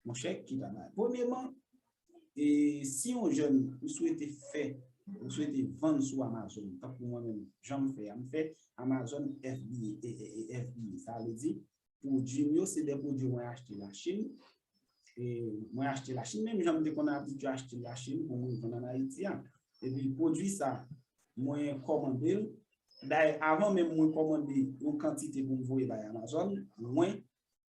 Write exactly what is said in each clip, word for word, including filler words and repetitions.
monchè, ki ta bay. Premyeman, e si yon jèn ou swete fè, ou swete vann sou Amazon, tankou mwen menm, jan m fè a, m fè Amazon F B A, e, e, e, F B A. Sa vle di, pwodui m yo, se de pwodui mwen achte Lachin. E mwen achte Lachin, menm jan m te konn abitye achte Lachin pou mwen vann ann Ayiti a. Epi pwodui sa, mwen kòmande l. Dayè, avan menm mwen kòmande yon kantite pou m voye bay Amazon, mwen,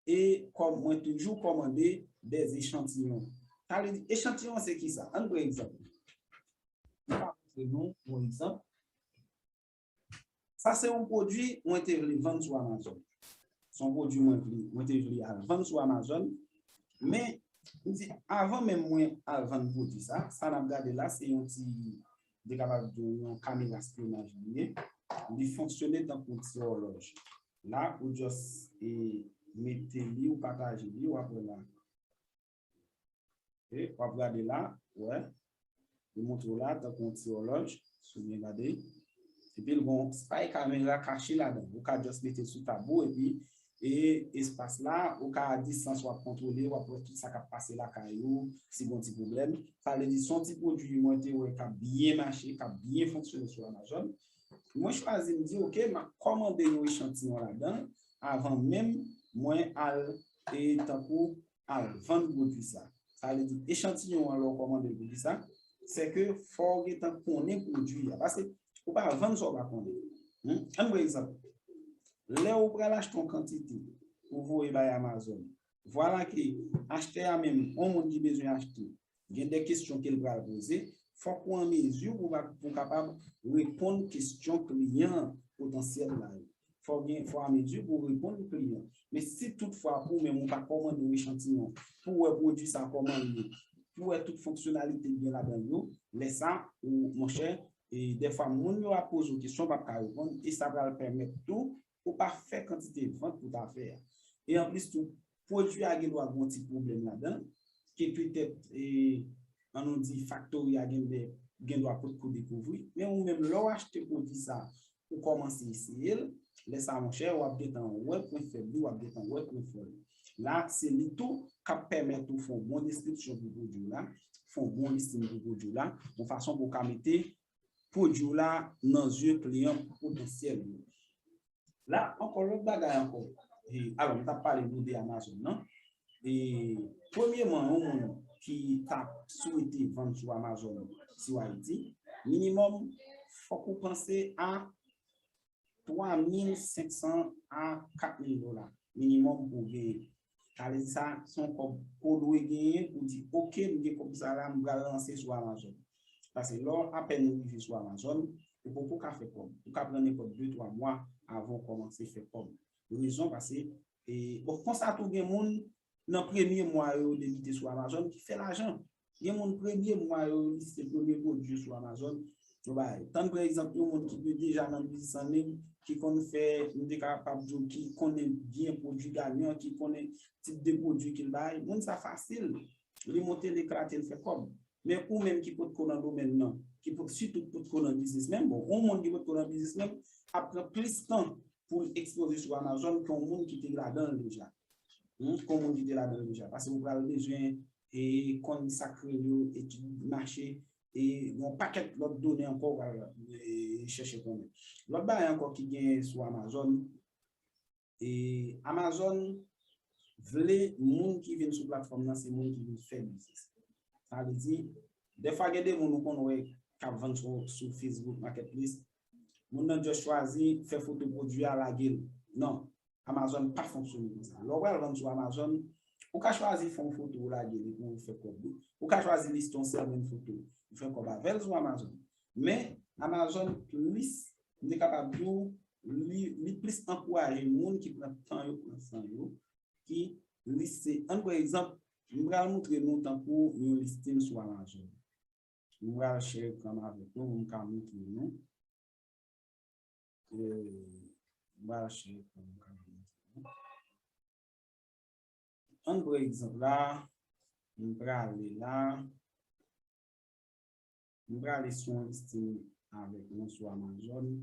e kòm mwen toujou kòmande dè echantiyon. Sa vle di, echantiyon se ki sa? Ann pran egzanp. M ka montre nou yon egzanp. Sa se yon pwodui mwen te vle vann sou Amazon. Se yon pwodui mwen vle, mwen te vle al vann sou Amazon. Men, m di, avan menm mwen al vann pwodui sa, sa n ap gade la, se yon ti, m te kapab di w, yon kamera espyonaj li ye. Li fonksyone tankou ti òlòj. La, ou just, e, mete li, ou pataje li, w ap wè la. E, w ap gade la, wè. Li montre w la, tankou yon ti òlòj, si w byen gade. Epi l gon spy kamera kache ladan. Ou ka just mete l sou tab ou, epi, e, espas la, ou ka a distans w ap kontwole, w ap wè tout sa k ap pase lakay ou, si gon ti pwoblèm. Sa vle di, se yon ti pwodui mwen te wè k ap byen mache, k ap byen fonksyone sou Amazon. Mwen chwazi m di, oke, m ap kòmande yon echantiyon ladan, avan menm mwen al, e, tankou al vann pwodui sa. Sa vle di, echantiyon an, lè w kòmande l pou ki sa? Se ke fò w gentan konnen pwodui a. Paske ou pa vann sa w pa konnen. Hmm? Ann pran egzanp. Lè ou pral achte yon kantite pou voye bay Amazon, vwala ke achtè a menm, yon moun ki bezwen achte, gen de kesyon ke l pral poze, fòk ou an mezi pou, pou kapab reponn kesyon kliyan potansyèl la yo. Fò gen, fò a mezi pou w reponn kliyan. Men si toutfwa ou menm ou pa kòmande yon echantiyon pou w wè pwodui sa kòman l ye, pou w wè tout fonksyonalite k gen ladan l yo, lè sa, ou, monchè, e dèfwa moun yo ap poze w kesyon, w p ap ka reponn, e sa pral pèmèt tou ou pa fè kantite vant ou ta fè a. E anplis tou, pwodui a gen dwa gen yon ti pwoblèm ladan, ke petèt, e, ann nou di, faktori a gen, gen dwa potko dekouvri, men ou menm, lè w achte pwodui sa, ou kòmanse eseye l, lè sa, monchè, w ap gentan wè pwen fèb li, w ap gentan wè pwen fò li. La, se li tou k ap pèmèt ou fè yon bon deskripsyon pou pwodui w la, fè yon bon listing pou pwodui w la, yon fason pou w ka mete pwodui w la nan zye kliyan potansyèl yo. La, ankò, lòt bagay ankò. E, alò, m t ap pale nou de Amazon nan. E, premyeman, yon moun ki ta swete vann sou Amazon, si w Ayiti, minimòm, fòk ou panse a twa mil senk san a kat mil dola minimòm pou w genyen. Sa vle di sa, se yon kòb ke w dwe genyen pou w di, oke, m gen kòb sa la, m pral lanse sou Amazon. Paske lè w apèn ou rive sou Amazon, ou poko ka fè kòb. Ou ka pran nenpòt de, twa mwa avan w kòmanse fè kòb. Rezon, paske, e, bon, konsa tou gen moun, nan premye mwa yo debite sou Amazon ki fè lajan. Gen moun premye mwa yo liste premye pwodui yo sou Amazon, yo bay. Tann pran egzanp yon moun ki te deja nan biznis an liy, ki konn fè, m te kapab di w, ki konnen byen pwodui ganyan, ki konnen tip de pwodui ke l bay. Moun sa fasil, li monte, l eklate, l fè kòb. Men ou menm ki potko nan domèn nan, ki pot, sitou potko nan biznis menm, bon, yon moun ki potko nan biznis menm, ap pran plis tan pou l ekspoze sou Amazon ke yon moun ki te ladan l deja. Hmm, ke yon moun ki te ladan l deja. Paske ou pral bezwen, e, konn sa k rele yo etid mache, e yon pakèt lòt done ankò ou pral, e, chèche konnen. Lòt bagay ankò ki genyen sou Amazon, e, Amazon vle moun ki vin sou platfòm nan se moun ki vin fè biznis. Sa vle di, dèfwa gen de moun ou konn wè k ap vann sou, sou Facebook Marketplace, moun nan just chwazi fè foto pwodui a, lage l. Non, Amazon pa fonksyone konsa. Lè w pral vann sou Amazon, ou ka chwazi fè yon foto, ou lage li pou w fè kòb ou. Ou ka chwazi liste yon sèl menm foto, ou fè kòb avè l sou Amazon. Men, Amazon plis, m te kapab di w, li, li plis ankouraje moun ki pran tan yo, pran san yo, ki liste. Ann pran egzanp, m pral montre nou tankou yon listing sou Amazon. M pral share ekran m avèk nou pou m ka montre nou. E, m pral share ekran m ka montre nou. Ann pran egzanp la, m prale la, m prale sou yon listing avèk nou sou Amazon.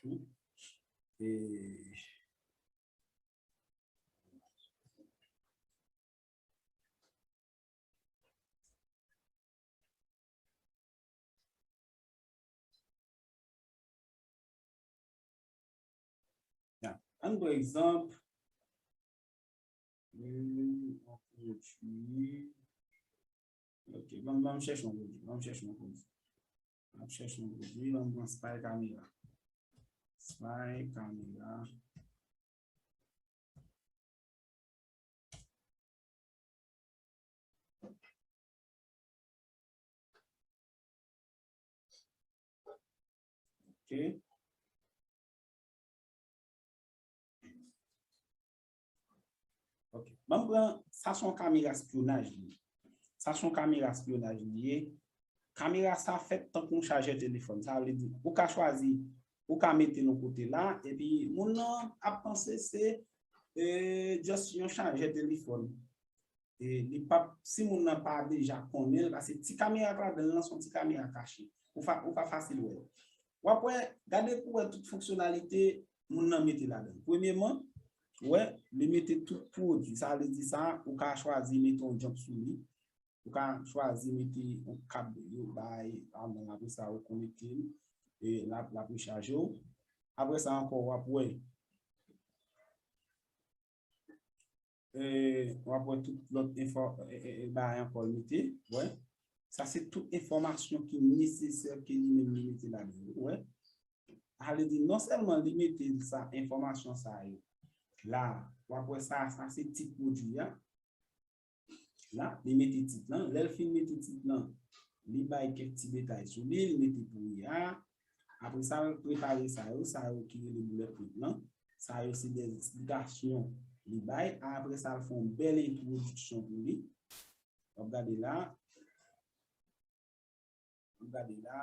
E, Ya. Ann pran egzanp, yon pwodui. Ok, ban m, ban m chèche yon pwodui. Ban m chèche yon pwodui. Ban m chèche yon pwodui. Ban m pran Spy Camera. Spy Camera. Ok. Ok. Ban m pran, sa se yon kamera espyonaj li ye. Sa se yon kamera espyonaj li ye. Kamera sa fèt tankou yon chajè telefòn. Sa vle di, ou ka chwazi, ou ka mete l yon kote la, epi moun nan ap panse se, e, just yon chajè telefòn. E li p ap, si moun nan pa deja konnen l, paske ti kamera k ladan l lan se yon ti kamera kache. Ou fa, ou pa fasil wè l. W ap wè, gade pou wè tout fonksyonalite moun nan mete ladan l. Premyeman, ou wè, li mete tout pwodui. Sa vle di sa, ou ka chwazi mete yon jump sou li. Ou ka chwazi mete yon kab yo bay, avan apre sa ou konekte l, e l ap, l ap rechaje w. Apre sa ankò, w ap wè, e, w ap wè tout lòt enfò, e, e, e, bagay ankò l mete, wè. Sa se tout enfòmasyon ki nesesè ke li menm li mete ladan l, wè. Sa vle di, non sèlman li mete sa, enfòmasyon sa yo la, w ap wè sa, sa se tit pwodui a. La, li mete tit lan. Lè l fin mete tit lan, li bay kèk ti detay sou li, li mete pri a. Apre sa, l prepare sa yo, sa yo ki rele bullet point lan. Sa yo se de esplikasyon li bay. Apre sa, l fè yon bèl entwodiksyon pou li. W ap gade la. W ap gade la.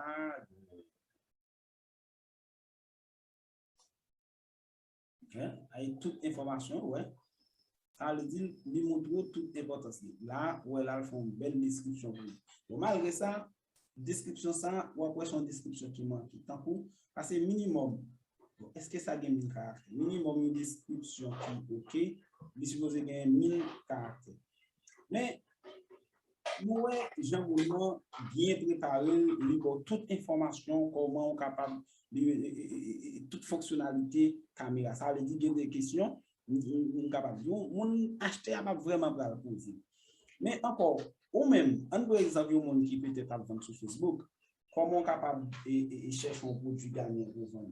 Hein? Ay tout enfòmasyon, wè. Sa vle di, li montre w tout enpòtans li. La, ou wè la, l fè yon bèl deskripsyon pou li. Bon, malgre sa, deskripsyon sa, w ap wè se yon deskripsyon ki manke. Tankou, paske minimòm, bon, èske sa gen mil karaktè? Minimòm yon deskripsyon ki oke, li sipoze gen mil karaktè. Men, nou wè jan moun nan byen prepare l, li ba w tout enfòmasyon, kòman w kapab, li, e, e, e, e, tout fonksyonalite kamera. Sa vle di gen de kesyon, m, m, m kapab di w, moun achtè a p ap vrèman pral poze. Men ankò, ou menm, ann pran egzanp yon moun ki petèt ap vann sou Facebook, kòman w kapab, e, e, e chèche yon pwodui ganyan pou w vann?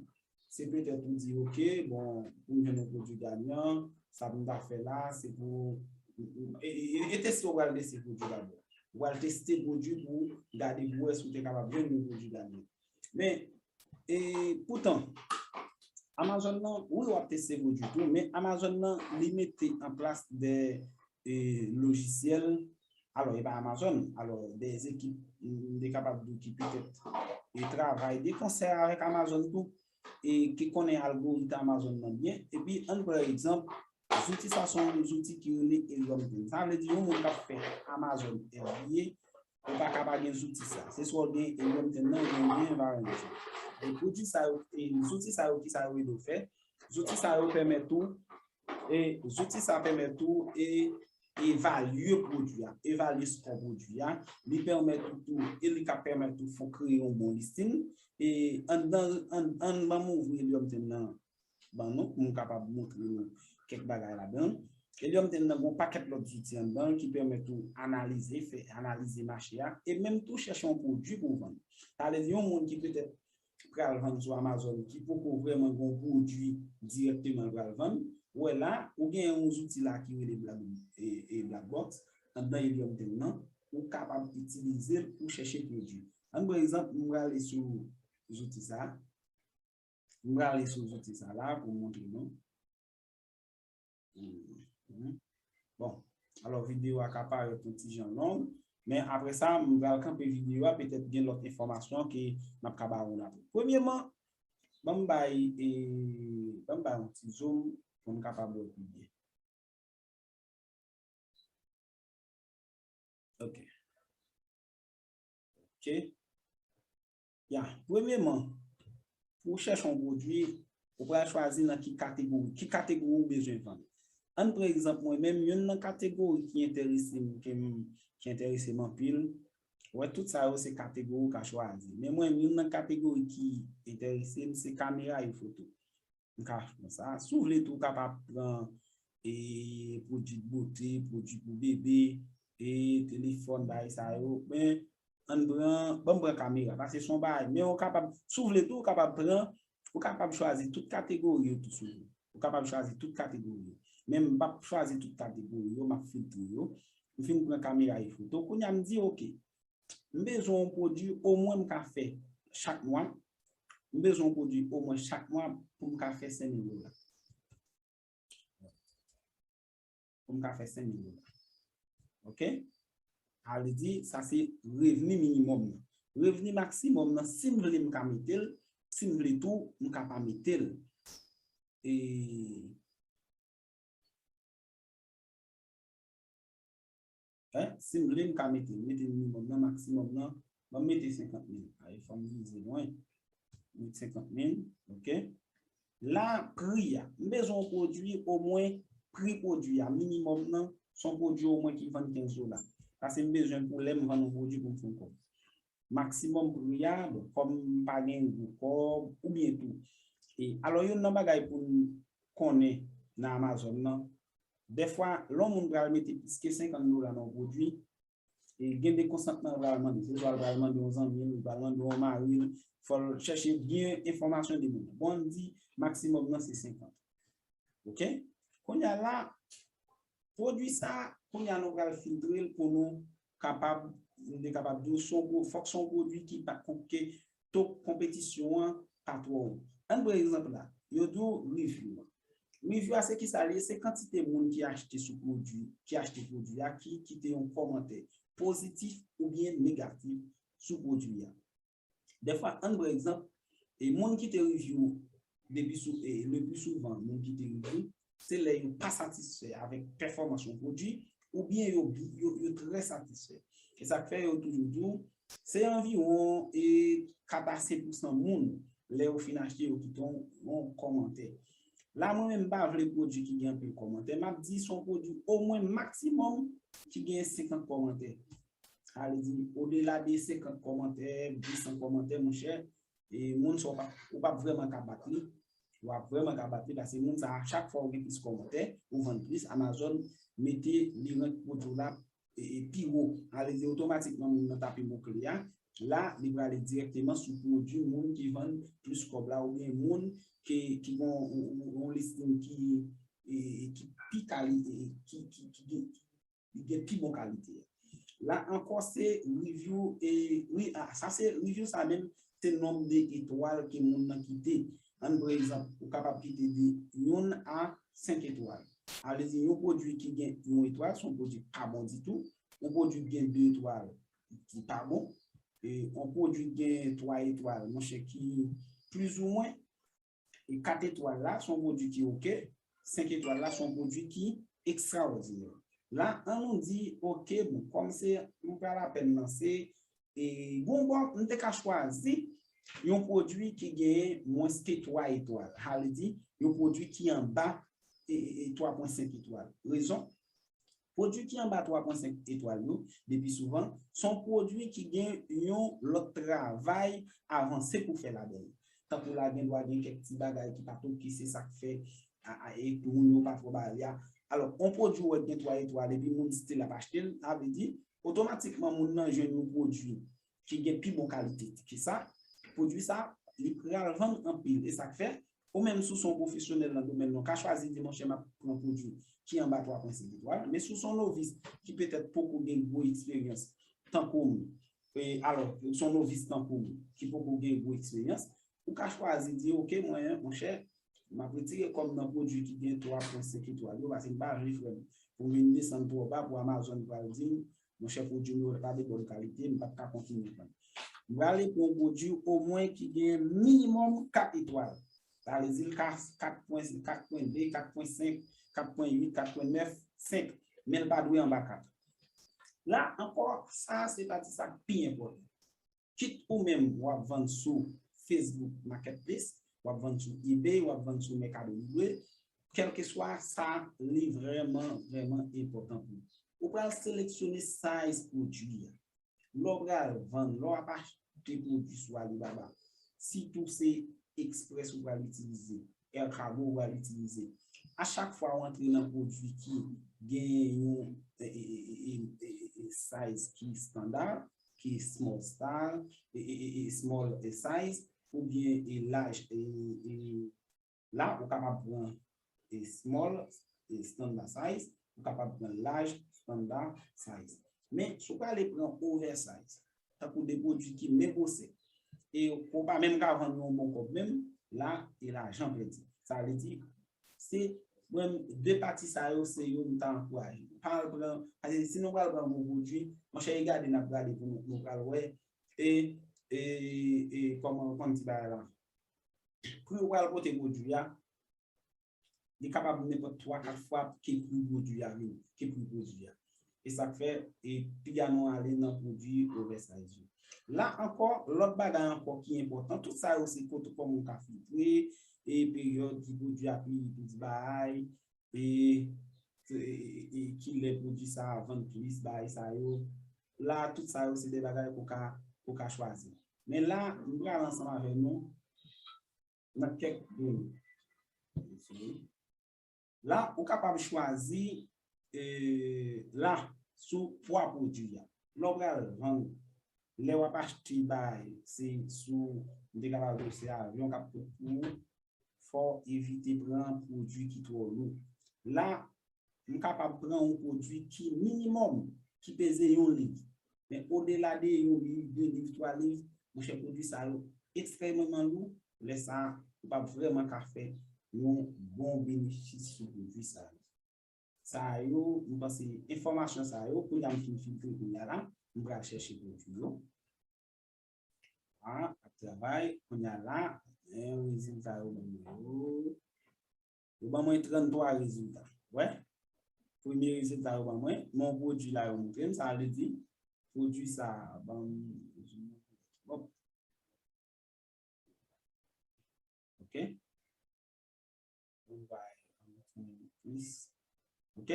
Se petèt ou di, oke, bon, pou m jwenn yon pwodui ganyan, sa pou m ta fè la, se pou, e, e, e, e teste, ou pral teste pwodui dabò. Ou pral teste pwodui pou gade pou wè si w te kapab jwenn yon pwodui ganyan. Men, e, poutan, Amazon nan, wi, w ap teste pwodui tou, men Amazon nan, li mete an plas de, e, lojisyèl, alò, e pa Amazon, alò, de ekip, m, m te kapab di ki petèt, e, travay de konsè avèk Amazon tou, e ki konnen algoritm Amazon nan byen. Epi, ann pran egzanp, zouti sa se yon zouti ki rele Helium ten. Sa vle di, yon moun k ap fè Amazon F B A, ou pa ka pa gen zouti sa. Se swa w gen Helium ten nan, oubyen w gen Varenzo. E pwodui sa yo, e zouti sa yo, ki sa yo ede w fè? Zouti sa yo pèmèt ou, e zouti sa pèmèt ou, e evalye pwodui a, evalye skò pwodui a, li pèmèt ou tou, e li ka pèmèt ou fè w kreye yon bon listing. E anndan, ann, ann ban m ouvri Helium ten nan ban nou, pou m kapab montre nou kèk bagay ladan. Helium ten nan gen yon pakèt lòt zouti anndan ki pèmèt ou analize, fè analize mache a, e menm tou chèche yon pwodui pou w vann. Sa vle di yon moun ki petèt pral vann sou Amazon, ki poko vrèman gen yon pwodui dirèkteman l pral vann, ou wè la, ou gen yon zouti la ki rele Black, e, e Black Box, anndan Helium ten nan, ou kapab itilize l pou chèche pwodui. Ann pran egzanp, m prale sou zouti sa. M prale sou zouti sa la pou m montre nou. Mhm. Bon, alò videyo a ka parèt yon ti jan long, men apre sa, m pral kanpe videyo a, petèt gen lòt enfòmasyon ke m ap ka ba nou apre. Premyeman, ban m bay, e, ban m bay yon ti zoom pou m kapab wè pi byen. Ok. Ok. Ya, premyeman, pou w chèche yon pwodui, ou pral chwazi nan ki kategori, ki kategori ou bezwen vann. Ann pran egzanp mwen menm, youn nan kategori ki enterese m, ki m, ki enterese m anpil, ou wè tout sa yo se kategori ou ka chwazi. Men mwen, youn nan kategori ki enterese m, se kamera e foto. M ka pran sa. Si w vle tou, ou kapab pran e pwodui de bote, pwodui pou bebe, e telefòn, bagay sa yo. Men, ann pran, ban m pran kamera, paske se yon bagay. Men ou kapab, si w vle tou, ou kapab pran, ou kapab chwazi tout kategori yo tou si w vle. Ou kapab chwazi tout kategori yo. Men m p ap chwazi tout kategori yo, m ap filtre yo. M fin pran kamera e foto. Kounye a m di, oke, m bezwen yon pwodui omwen m ka fè chak mwa. M bezwen yon pwodui omwen chak mwa pou m ka fè senk mil dola. Pou m ka fè senk mil dola. Oke? Sa vle di, sa se revni minimòm nan. Revni maksimòm nan, si m vle m ka mete l, si m vle tou, m ka pa mete l. E, en, si m vle, m ka mete l. Mete minimòm nan, maksimòm nan. Ban m mete senkant mil. Ay, fò m vize lwen. Met senkant mil, oke. La, pri a. M bezwen yon pwodui, omwen pri pwodui a, minimòm nan, se yon pwodui omwen ki vann kenz dola. Paske m bezwen pou lè m vann yon pwodui pou m fè yon kòb. Maksimòm pri a, bon, kòm m pa gen gwo kòb, oubyen tou. E, alò, youn nan bagay pou n konnen nan Amazon nan, dèfwa, lè yon moun pral mete plis ke senkant dola nan yon pwodui, e gen de konsantman l pral mande. Se swa l pral mande yon zanmi l, li pral mande yon mari l, fò l chèche byen enfòmasyon de moun nan. Bon, ann di maksimòm nan se senkant. Oke? Kounye a la, pwodui sa, kounye a nou pral filtre l pou nou kapab, nou te kapab di w, se yon pwo-, fòk se yon pwodui ki pa, ke to konpetisyon an pa twò wo. Ann pran egzanp la, yo di w review an. Review a se kisa l ye? Se kantite moun ki achte sou pwodui, ki achte pwodui a, ki kite yon kòmantè pozitif oubyen negatif sou pwodui a. Dèfwa, ann pran egzanp, e moun ki te review depi sou, e le pli souvan, moun ki te review, se lè yo pa satisfè avèk pèfòmans yon pwodui, oubyen yo, yo, yo trè satisfè. E sa k fè yo toujou di w, se anviwon, e, kat a senk pousan moun, lè yo fin achte, yo kite yon, yon kòmantè. La, mwen menm, m pa vle pwodui ki gen anpil kòmantè. M ap di se yon pwodui omwen maksimòm ki gen senkant kòmantè. Sa vle di, odela de senkant kòmantè, de san kòmantè, monchè, e moun sa w p ap, ou p ap vrèman ka bat li. Ou p ap vrèman ka bat li, paske moun sa a, chak fwa ou gen plis kòmantè, ou vann plis, Amazon mete li rank pwodui w la, e, e, pi wo. Sa vle di, otomatikman, moun nan tape mo kle a, la, li prale dirèkteman sou pwodui moun ki vann plis kòb la, oubyen moun ki, ki gen yon, yon, yon listing ki, e, e, ki pi kali-, e, ki, ki, ki gen, li gen pi bon kalite a. La ankò, se review, e, wi, a, sa se review sa menm, se nonb de etwal ke moun nan kite. Ann pran egzanp, ou kapab kite de youn a senk etwal. Sa vle di, yon pwodui ki gen yon etwal, se yon pwodui pa bon ditou. Yon pwodui ki gen de etwal, ki pa bon. E yon pwodui ki gen twa etwal, monchè, ki plizoumwen, e kat etwal la, se yon pwodui ki oke. Senk etwal la, se yon pwodui ki ekstraòdinè. La, ann nou di, oke, bon, kòm se, nou pral apèn lanse, e, bon, bon, m te ka chwazi yon pwodui ki genyen mwens ke twa etwal. Sa vle di, yon pwodui ki anba, e, e, e, twa pwen senk etwal. Rezon? Pwodui ki anba twa pwen senk etwal yo, depi souvan, se yon pwodui ki gen yon lòt travay avanse pou fè ladan l. Tankou la, gen dwa gen kèk ti bagay ki pa t oke, se sa k fè, a, a, e moun yo pa twò ba li a. Alò, yon pwodui ou wè gen twa etwal, epi moun still ap achte l, sa vle di, otomatikman, moun nan jwenn yon pwodui ki gen pi bon kalite ke sa, pwodui sa, li pral vann anpil. E sa k fè, ou menm si w se yon pwofesyonèl nan domèn nan, ou ka chwazi di, monchè, m ap pran pwodui ki anba twa pwen senk etwal. Men si w se yon novis ki petèt poko gen gwo eksperyans tankou m, e, alò, se yon novis tankou m ki poko gen gwo eksperyans, ou ka chwazi di, oke, mwen, monchè, m ap retire kò m nan pwodui ki gen twa pwen senk etwal yo, paske m pa vle, frè m, pou m vin desann twò ba, pou Amazon pral di m, monchè, pwodui nou yo pa de bòn kalite, m p ap ka kontinye vann. M prale pou yon pwodui omwen ki gen minimòm kat etwal. Sa vle di l ka kat pwen, kat pwen de, kat pwen senk, kat pwen uit, kat pwen nèf, senk. Men l pa dwe anba kat. La ankò, sa a se pati sa k pi enpòtan. Kit ou menm w ap vann sou Facebook Marketplace, w ap vann sou eBay, w ap vann sou Mercado Libre. Kèlkeswa sa, li vrèman, vrèman enpòtan pou ou. Ou pral seleksyone size pwodui a. Lè w pral vann, lè w ap achte pwodui sou Alibaba, sitou se Express ou pral itilize, Air Cargo ou pral itilize. A chak fwa w antre nan pwodui ki genyen yon e, e, e, e, e, e, e, size ki standard, ki small star, e, e, e, e, small e, size, oubyen e, large e, e, la, ou kapab pran e, small e, standard size, ou kapab pran large standard size. Men, si w prale pran oversize, tankou de pwodui ki menm gwosè, e ou pa menm ka vann yon bon kòb menm, la, e lajan pèdi. Sa vle di, se mwen, de pati sa yo, se yo m ta ankouraje. Pa al pran, paske si nou pral pran yon pwodui, monchè, e gade n ap gade pou nou, nou pral wè, e, e, e, kòman, kòman di bagay la? Pri ou pral pote pwodui a, li kapab nenpòt twa, kat fwa ke pri pwodui a vini, ke pri pwodui a. E sa k fè, e piga nou ale nan pwodui oversize yo. La ankò, lòt bagay ankò ki enpòtan, tout sa yo se pwotokòl moun ka filtre, e peryòd ki pwodui a pi, pi di bagay, e, e, e, e kilè pwodui sa a vann plis, bagay sa yo. La, tout sa yo se de bagay pou ka, pou ka chwazi. Men la, m pral ansanm avè nou nan kèk minit. La, ou kapab chwazi, e, la, sou pwa pwodui a. Lè w pral vann, lè w ap achte bagay, se sou, m te kapab di w se avyon k ap pot pou ou, fò w evite pran pwodui ki twò lou. La, m kapab pran yon pwodui ki minimòm, ki peze yon liv. Men odela de yon liv, de liv, twa liv, monchè, pwodui sa yo ekstrèmeman lou. Lè sa a, ou p ap vrèman ka fè yon bon benefis sou pwodui sa yo. Sa yo, m panse enfòmasyon sa yo, kounye a m fin filtre kounye a la, m pral chèche pwodui yo. A, ap travay, kounye a la, men rezilta yo ban mwen yo. Yo ban mwen tranntwa rezilta. Wè? Premye rezilta yo ban mwen, men yon pwodui la yo montre m, sa vle di, pwodui sa a ban m, hop. Ok? Bon, bay, ann fè plis. Ok?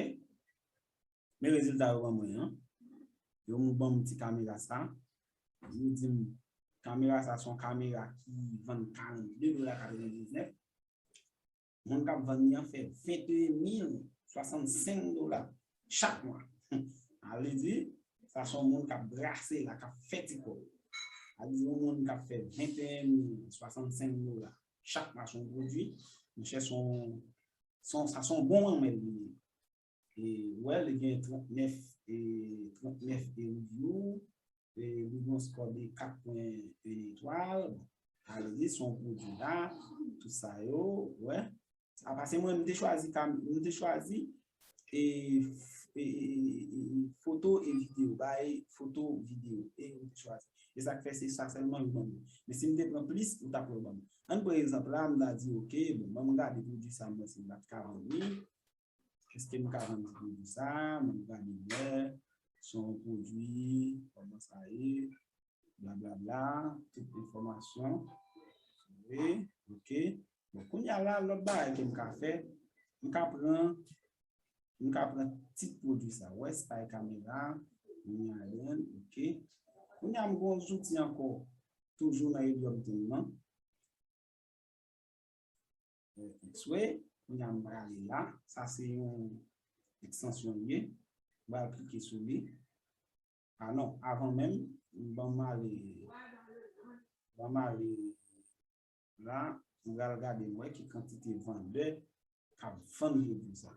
Men rezilta yo ban mwen an. Yo ban m ti kamera sa. Yo di m, kamera sa se yon kamera ki vann karannde dola katrevendiznèf. Moun k ap vann li an fè venteyen mil swasannsenk dola chak mwa. Sa vle di, sa se yon moun k ap brase la, k ap fè ti kòb. Sa vle di, yon moun k ap fè venteyen mil swasannsenk dola chak mwa sou yon pwodui, monchè, se yon, se yon, sa se yon bon manmèl li ye. E, ou wè, li gen trannèf, e, trannèf e review, e, li gen yon score de kat pwen etwal. Bon, sa vle di, se yon pwodui la, tout sa yo, ou wè. Apa se mwen, m te chwazi kam-, m te chwazi, e, e, e, e, e, foto e videyo, bay foto videyo, e m te chwazi. E sa k fè se sa sèlman yo ban mwen. Men si m te pran plis, ou t ap wè ban mwen. Ann pran egzanp la, m ta di, ok, bon, ban m gade pwodui sa, m wè si m pa t ka vann li. Èske m ka vann ti pwodui sa? Mwen gade lè, se yon pwodui, kòman sa ye, blablabla, tout enfòmasyon. Wi, ok. Bon, kounye a la, lòt bagay ke m ka fè, m ka pran, m ka pran tit pwodui sa. Wè, spy camera, kounye a, ok. Kounye a, m gen yon zouti ankò, toujou nan Helium team nan. X-ray, kounye a m prale la. Sa se yon ekstansyon li ye. M pral klike sou li. A non, avan menm, ban m ale, ban m ale la, m pral gade m wè ki kantite vandè k ap vann pwodui sa.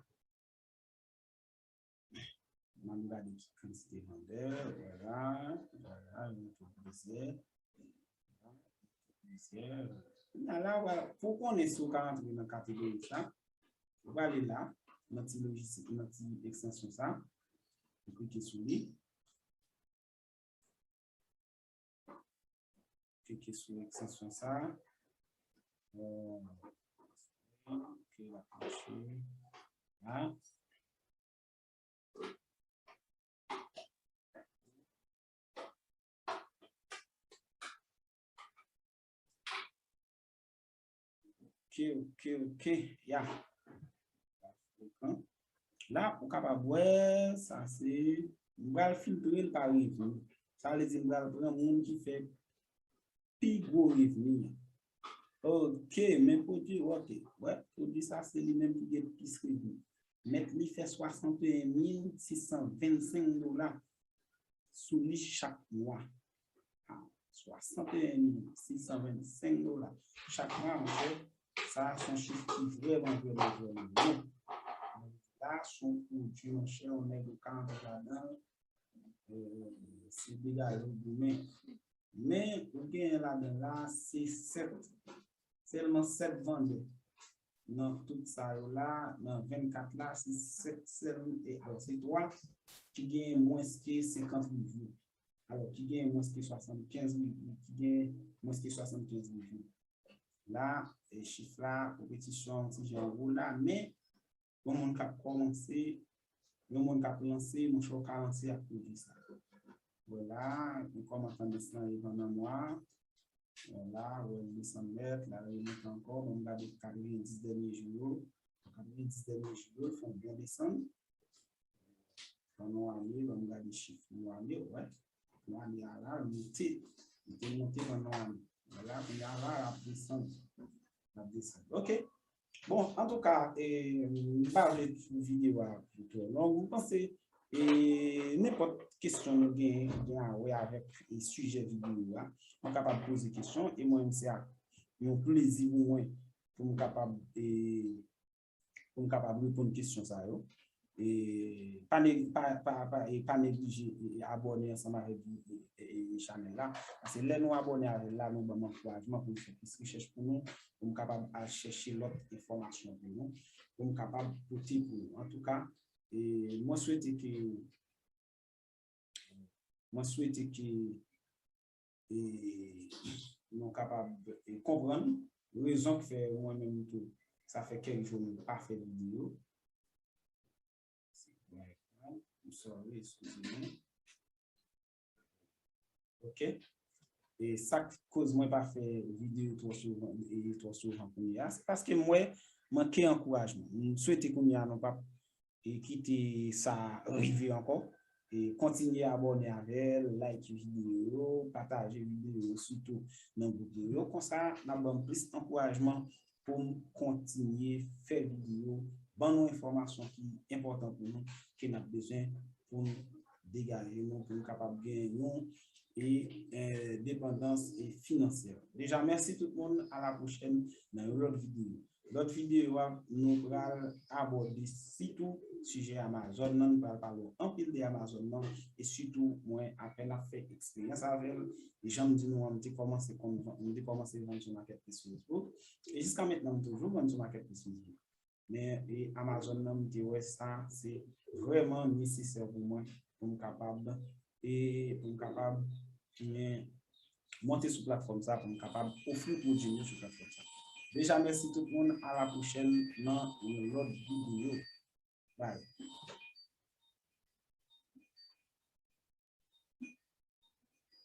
M ap gade ki kantite vandè, vwala, vwala, yo tou plizyè. Plizyè. Kounye a la, vwala, pou w konnen si w ka rantre nan kategori sa, ou prale la, nan ti lojistik, nan ti ekstansyon sa, ou klike sou li. Klike sou ekstansyon sa. Euh, ok, l ap mache. La. Ok, ok, ok. Ya. La, ou kapab wè, sa se, m pral filtre l pa revni. Sa vle di m pral pran moun ki fè pi gwo revni an. Ok, men pwodui, ok. Wè, pwodui sa se li menm ki gen plis revni. Mèt li fè swasanteyen mil sis san vennsenk dola sou li chak mwa. Ah, swasanteyen mil sis san vennsenk dola chak mwa, monchè, sa se yon chif ki vrèman, vrèman, vrèman bon. La, se yon pwodui, monchè, yon nèg ou ka antre ladan l, euh, se degaje w goumen. Men, ou genyen ladan la, se sèt, sèlman sèt vandè. Nan tout sa yo la, nan vennkat la, se sèt sèlman, e alò, se twa ki genyen mwens ke senkant review. Alò, ki genyen mwens ke swasannkenz review, ki genyen mwens ke swasannkenz review. La, e chif la, konpetisyon an ti jan wo la, men yon moun k ap kòmanse, yon moun k ap lanse, monchè, w ka lanse ak pwodui sa. Vwala, yon kòman tandans lan ye pandan mwa. Vwala, wè l desann nèt, la remonte ankò, ban m gade katrevendis dènye jou yo. Katrevendis dènye jou yo, fè yon bon desann. Pandan yon ane, ban m gade chif yon ane, wè. Yon ane a la, l monte. Li te monte pandan yon ane. Vwala, kounye a la, l ap desann. L ap desann. Ok. Bon, antouka, e, m pa vle videyo a twò long. M panse, e, nenpòt kesyon nou genyen ki gen a wè avèk, e, sijè videyo a, nou kapab poze kesyon. E mwen menm, se ak yon plezi pou mwen pou m kapab, e, pou m kapab reponn kesyon sa yo. E pa ne-, pa, pa, pa, e pa neglije, e, e abòne ansanm avèk, e, e, e, chanèl la. Paske lè nou abòne avè l la, nou ban m ankourajman pou m fè plis rechèch pou nou, pou m kapab al chèche lòt enfòmasyon pou nou, pou m kapab pote pou nou. Antouka, e, mwen swete ke Mwen swete ke, e, nou kapab, e, konprann rezon k fè mwen menm tou, sa fè kèk jou m pa fè videyo. I'm sorry, eskize mwen. Ok. E sa k koz mwen pa fè videyo twò souvan, e twò souvan kounye a, se paske m wè manke ankourajman. M swete kounye a nou p ap e kite sa rive ankò. E kontinye abòne avè l, like videyo yo, pataje videyo yo, sitou nan gwoup nou yo. Konsa, n ap ban m plis ankourajman pou m kontinye fè videyo, ban nou enfòmasyon ki enpòtan pou nou, ke n ap bezwen pou n degaje nou, pou n kapab genyen yon e, e, depandans e finansyè. Deja, mèsi tout moun. A la pwochèn nan yon lòt videyo. Lòt videyo a, nou pral abòde sitou sijè Amazon nan. Nou pral pale anpil de Amazon nan. E sitou, mwen, apèn ap fè eksperyans avè l. E jan m di nou an, m te kòmanse konn van-, m te kòmanse vann sou Marketplace Facebook. E jiska mentnan, m toujou vann sou Marketplace Facebook. Men, e, Amazon nan, m te wè sa, se vrèman nesesè pou mwen, pou m kapab, e, pou m kapab, men, monte sou platfòm sa, pou m kapab ofri pwodui nou sou platfòm sa. Deja, mèsi tout moun, a la pwochèn nan yon lòt videyo. Bye.